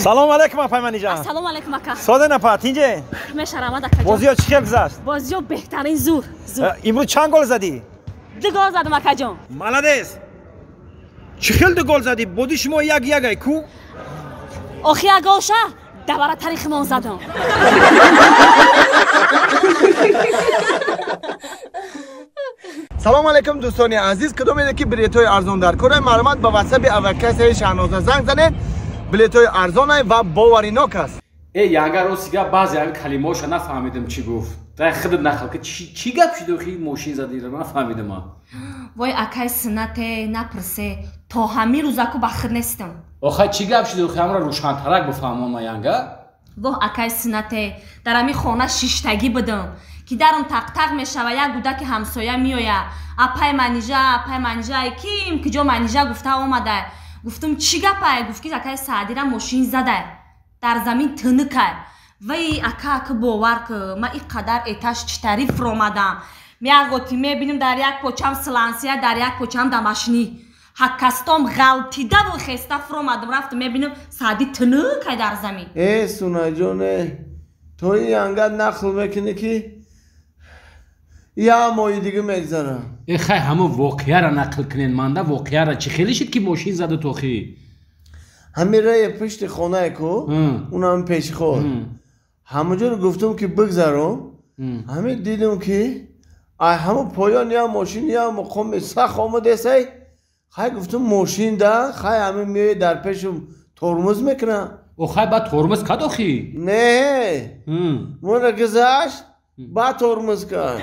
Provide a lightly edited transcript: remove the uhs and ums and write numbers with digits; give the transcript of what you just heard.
Салом алейкум апай Манижа. Ассалому алейкум ака. Соде напа, тинҷе? Мешарамад ака. Бозиё чӣ хел гузашт? Бозиё беҳтарин, зур. Имрӯз чанд гол задӣ? 2 гол задам акаҷон. Молодец. Чӣ хел 2 гол задӣ? Боди шумо 1-1 ай ку? Охи як голша давара тарихимон задам. Салом алейкум дӯстони азиз, кадомеде ки билетҳои арзон дар кор марҳамат ба ватсапи аввалкассаи Шаҳноза занг занед. Билетҳои арзонай ва боваринок аст. Янга ростига баъзе ҳамин калимаҳоша нафаҳмидам чӣ гуфт. Дай худат нақл ки чӣ гап шуд охи мошин задира нафаҳмидам ман. Вой акай сунате напурсе, то ҳамин рӯзаку ба худ нестам. Охай чӣ гап шуд охи ҳамра рӯшантарак бифаҳмон ман янга? Воҳ акай сунате, дар ҳамин хона шиштагӣ будам ки дарам тақтақ мешава, як гудаки ҳамсоя меояд. Апай Манижа, апай Манижа, ким куҷо Манижа гуфта омада. Гуфтум чӣ гапай? Гуфт ки акай Саъдира мошин задай, дар замин тунукай. Вай ака ака бовар ку, ман ин қадар этаж читари фуромадам. Меағоти мебинам дар як почам слансия, дар як почам дамашнӣ. Ҳаккастом ғалтидаву хеста фуромадам, рафтам мебинам Саъди тунукай дар замин. Э Сунаҷоне, то ин янга нақл мекунӣ ки я моҳи дига мегзарам. Э хай ҳамон воқеаро нақл кунен манда, воқеаро чӣ хеле шид ки мошин заду тохи? Ҳамин раи пушти хонае ку, унам пеши ход. Ҳамонҷоро гуфтум ки бигзаром, ҳамин дидум ки ай ҳамон поён я мошин я муқоми сах омадесай. Хай гуфтум мошин да, хай ҳамин меои дар пешум тормоз мекунам. О хай баъд тормоз кад охи? Не, мона гузашт, баъд тормоз кард.